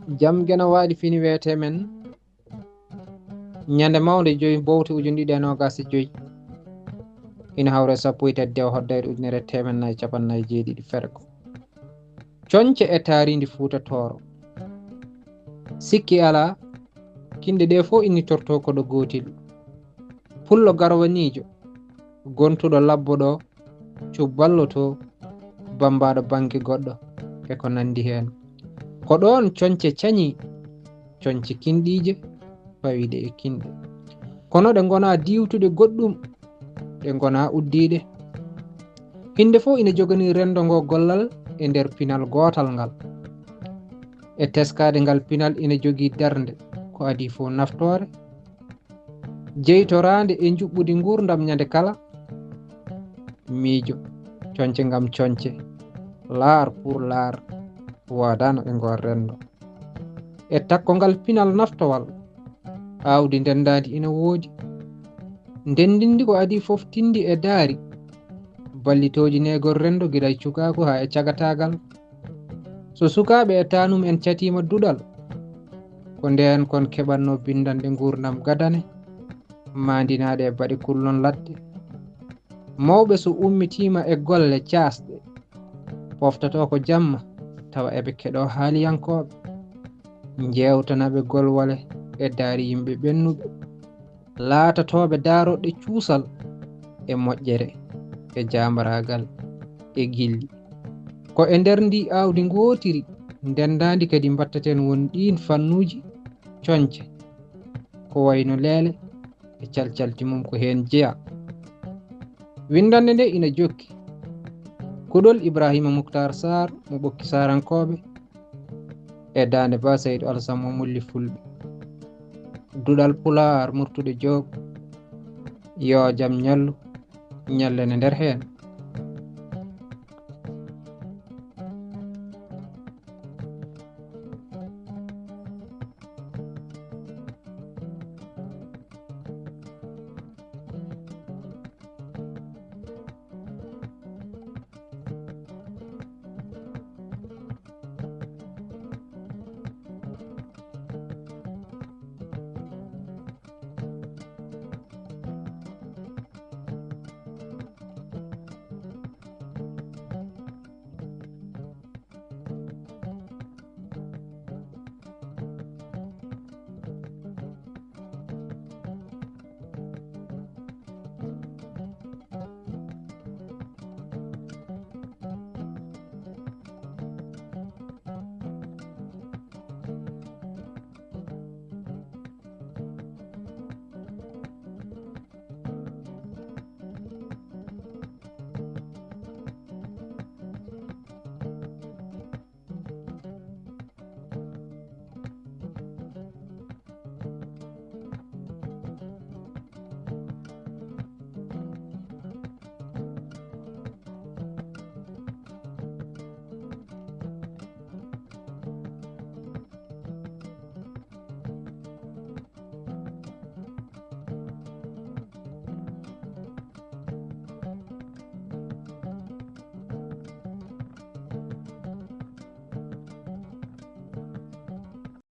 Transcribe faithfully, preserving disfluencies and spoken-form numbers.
Jam geno waali fini weete men. Ñande mawnde joyi bowte ujunɗiɗi e noogas e joyi. Ina hawre sappo e tati dewa hoddayre ujunere teemen nayi capannayi jeeɗiɗi fergo. Coñce e taarindi Fuuta Tooro. Sikki alaa, kinɗe ɗe fof innitorto ko ɗo gootel. Pullo garwaniijo, gontuɗo labbo ɗo, cubballo to, bambaɗo bannge goɗɗo, e ko nanndi heen. Ko ɗoon coñce cañi, coñce kinɗiije, fawiiɗe e kinɗe. Kono ɗe ngonaa diwtuɗe goɗɗum, ɗe ngonaa uddiiɗe. Hinnde fof ina joganii renndo ngo gollal e nder pinal gootal ngal. E teskaade ngal pinal ina jogii darnde, ko adii fof naftoore, jeytoraande e njuɓɓudi nguurndam ñande kala. Miijo, coñce ngam coñce, laar pour laar, waadaano e ngoon renndo. E takko ngal pinal naftowal, aawdi ndenndaandi ina woodi. Ndenndindi ko adii fof tinndi e daari, ballitooji neegol renndo gila e cukaaku haa e cagataagal. So sukaaɓe e taanum en catiima duɗal, ko ndeen kon keɓatnoo binndanɗe nguurndam gadane, maandinaaɗe e baɗe kullon ladde. Mawɓe so ummitiima e golle caasɗe, poftatoo ko jamma, tawa eɓe keɗoo haaliyankooɓe. Njeewtanaɓe golwale e daari yimɓe ɓennuɓe, laatatooɓe daaroɗe cuusal e moƴƴere e jaambaraagal e gilli. Ko e nder ndi aawdi ngootiri, ndenndaandi kadi mbattaten won ɗiin fannuuji coñce, ko wayno leele e calcalti mum ko heen jeyaa. Winndannde nde ina jokki. Kuɗol Ibrahima Muktar Sarr mo Ɓokki Saarankooɓe e Daande Ba Seydu Alsan mo Mulli Fulɓe. Duɗal Pulaar Murtuɗo Joob. Yoo jam ñallu, ñallen e nder heen.